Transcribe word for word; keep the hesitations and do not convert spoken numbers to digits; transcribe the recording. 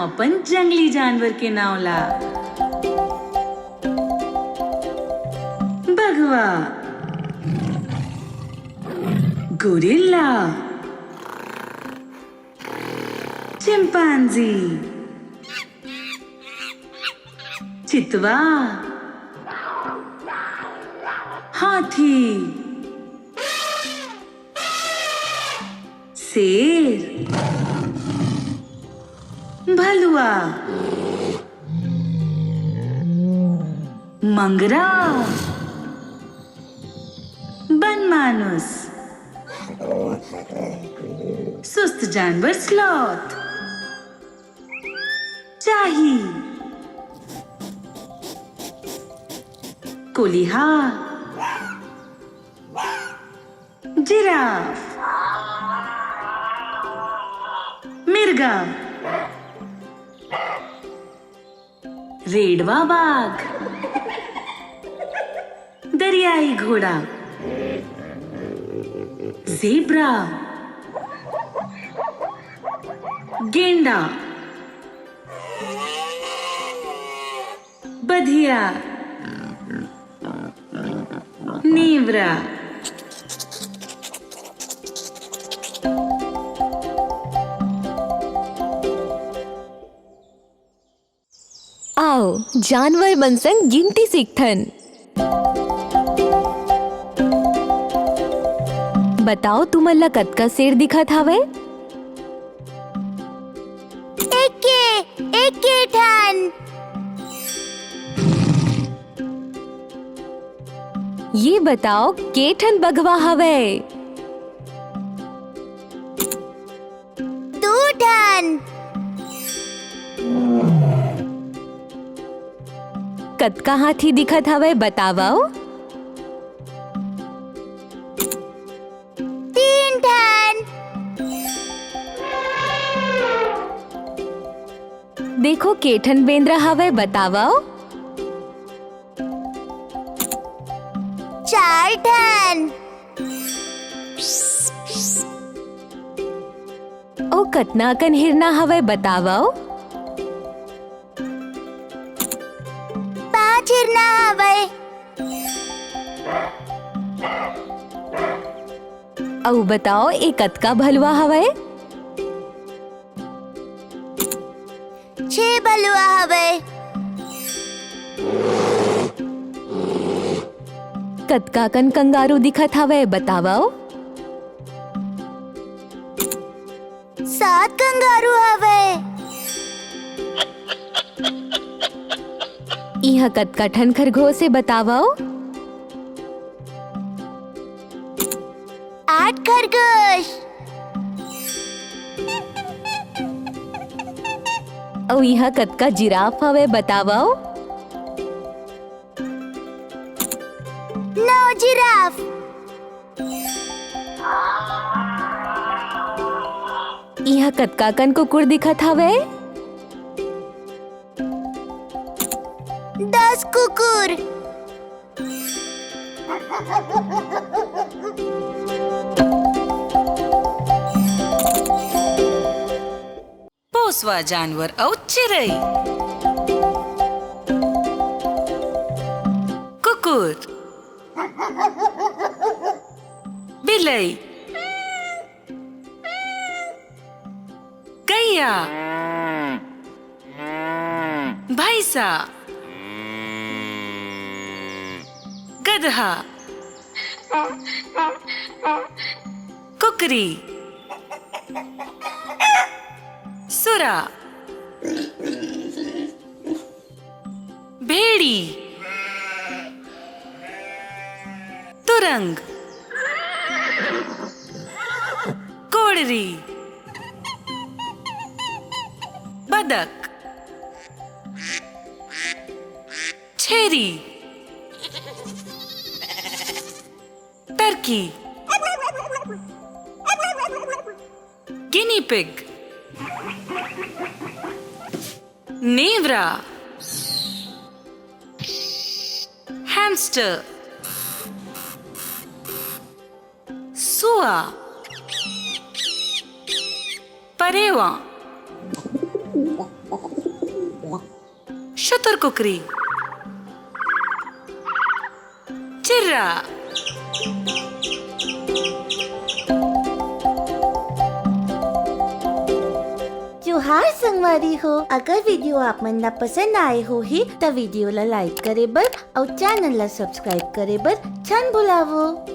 अपन जंगली जानवर के नाव ला। बघवा, गोरिल्ला, चिंपांजी, चितवा, हाथी, शेर, भलुआ, मंगरा, बनमानुस, सुस्त जानवर स्लॉथ, चाही, कोलिहा, जिराफ, मिर्गा, रेड़वा बाघ, दरियाई घोड़ा, जेब्रा, गेंडा, बधिया, नेवरा। आओ, जानवर मन संग गिनती सीखथन। बताओ, तुमन ला कतका शेर दिखत हावय? एके, एके ठन। ये बताओ, के ठन बघवा हवय? दू ठन। कतका हाथी दिखत हवय, बतावव? तीन ठन। देखो, के ठन बेंदरा हवय, बतावव? चार ठन। अउ कतना अकन हिरना हवय, बतावव? पांच हिरना हवय। अउ बताओ, ए कतका भलुआ हवय? छह भलुआ हवय। कतका कन कंगारू दिखत हवय, बतावव? सात कंगारू हवय। इहाँ कतका ठन खरगोश हे, बतावव? आठ खरगोश। अउ इहाँ कतका जिराफ हवय, बतावव? नौ जिराफ। इहाँ कतका कन कुकुर दिखत हवय? दस कुकुर। पोसवा जानवर अउ चिरई। कुकुर, बिलई, गैया, भैंसा, गदहा, कुकरी, सुरा, भेड़ी, तुरंग, कोड़री, बदक, छेरी, टर्की, गिनी पिग, नेवरा, हैमस्टर, सुआ, परेवा, शुतुर कुकरी। चिर्रा। जोहार संगवारी हो, अगर video आप मन ला पसंद आए होही, त video ला like करे बर अउ channel ला subscribe करे बर झन भुलावो।